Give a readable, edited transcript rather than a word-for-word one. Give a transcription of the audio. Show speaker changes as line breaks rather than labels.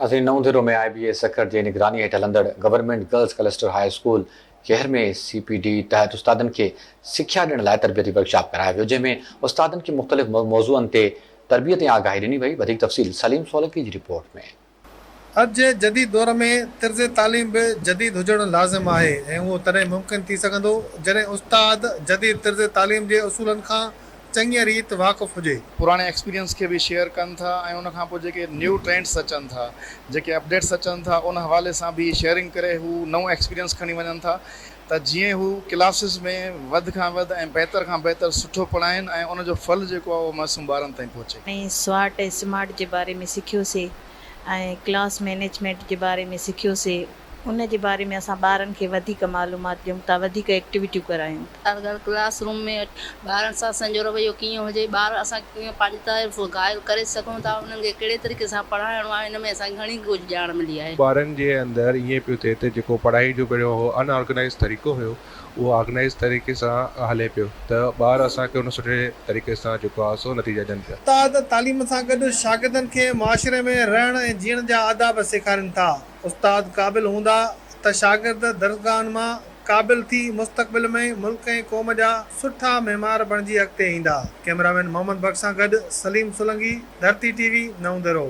ناظرين نئون ديرو ۾ آء بي اي سکر جي نگراني هيٺ هلندڙ government girls cluster high school Kehar ۾ C P D تحت استادن کي سکيا ڏيڻ لاء تربيتي ورڪشاپ ڪرايو ويو جنهن ۾ استادن کي مختلف موضوعن تي تربيت ۽ آگاهي ڏني وئي وڌيڪ تفصيل سليم سولنگي جي رپورٽ ۾.
اڄ جي جديد دور ۾ طرز تعليم به جديد هجڻ لازم آهي ۽ اهو تڏهن ممڪن ٿي سگهندو جڏهن استاد جديد طرز تعليم جي اصولن کان چڱيء ريت واقف هجي.
پراڻي ايڪسپيرينس کي به شيئر ڪن ٿا ۽ ان کان پوء جيڪي نيو ٽرينڊس اچن ٿا جيڪي اپڊيٽس اچن ٿا ان حوالي سان به شيئرنگ ڪري هو نئون ايڪسپيرينس کڻي وڃن ٿا ته جيئن هو ڪلاسز ۾ وڌ کان وڌ ۽ بهتر کان بهتر سٺو پڙهائين ۽ ان جو ڦل جيڪو آهي اهو معصوم ٻارن تائين پهچي.
۾ سواٽ ۽ سمارٽ جي باري ۾ سکيوسي ۽ ڪلاس مئنيجمينٽ جي باري ۾ سکيوسي ان جي باري ۾ اسان ٻارن کي وڌيڪ معلومات ڏيون ٿا وڌيڪ ايڪٽيوٽيون ڪرايون ٿا.
اگر ڪلاس روم ۾ ٻارن سان اسان جو رويو ڪيئن هجي ٻار اسان ڪيئن پنهنجي تعريف غائب ڪري سگهون ٿا انهن کي ڪهڙي طريقي سان پڙهائڻو آهي ان ۾ اسان کي گهڻي ڪجهه ڄاڻ ملي آهي.
ٻارن جي اندر ائين پيو ٿئي ته جيڪو پڙهائي جو پهريون هو ان آرگنائيز طريقو هيو اهو آرگنائيز طريقي سان هلي پيو ته ٻار اسان کي ان سٺي طريقي سان جيڪو آهي سو نتيجا ڏين پيا.
استاد تعليم سان گڏ شاگردن کي معاشري ۾ رهڻ ۽ جيئڻ جا آداب سيکارين ٿا. استاد قابل هوندا ته شاگرد درسگاهن مان قابل ٿي مستقبل ۾ ملڪ ۽ قوم جا سٺا معمار بڻجي اڳتي ايندا. ڪئميرا مين محمد بخش سان گڏ سليم سولنگي، ڌرتي ٽي وي، نئون ديرو.